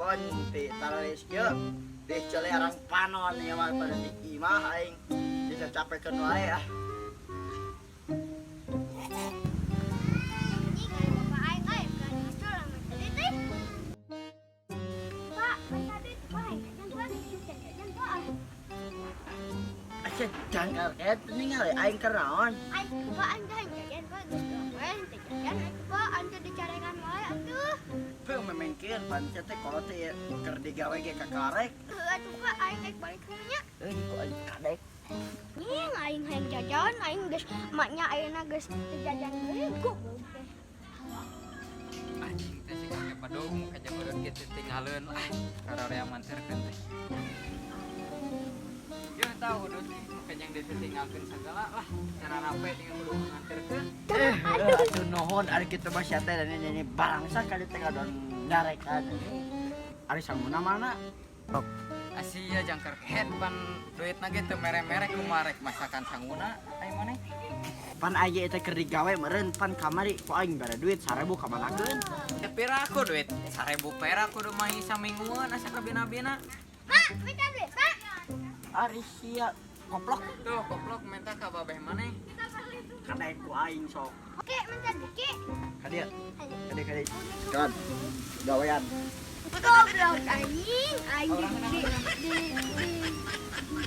Kawan ti tararis kieu. Di cele arang panon ieu mah pada di imah aing. Bisa capekeun wae ah. Anjing, aing bapak aing euy, kan ngasul minta duit euy. Pak, minta duit, Pak, aing jajan Pak, jajan Pak. Asa jangkar kayak ningali aing keur naon? Aing Pak, aing teh jajan Pak, geus wae teh jajan atuh Pak, aing teh dicarekan wae atuh. Peu memengkeun pan sia teh kolot teh keur digawe ge kakarek. Heuh atuh Pak, aing rek balik heula nya. Euy, ku aing kadek. Nying aing hayang jajan, aing geus maknya ayeuna geus teu jajan deui goblok teh. Anjing teh si kakek badung ka jagoan kitu tinggaleun lah kararea manterkeun teh. Ya tahu udut teh nu kajang ditinggalkeun sagala lah cara rape tinggal kudu nganterkeun. Eh, atuh nuhun ari kitu mah sia teh dan ini barangsa kali teh ngadon nyarekan. Ari sanguna mana? Asia jangkar kehed pan duitna ge teu mere-mere kumaha rek masakan sanguna ai maneh. Pan aya teh keur digawe meureun pan kamari ku aing bare duit 1000 kamanakeun. Teh pira aku duit 1000 perak kudu mahi samingguan asa kabina-bina. Pak, minta duit, Pak. Ari sia koplok. Tuh koplok minta ka babeh maneh. Kadek ku aing sok. Oke, minta duit, Ki. Ka dieu. Ka dieu ka dieu. Kan. Gawean. Goblok anjing, aing di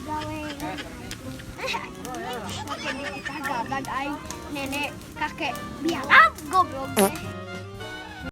gawe. Eh, anjing, make kita gagal aing nenek kakek bialap goblok teh.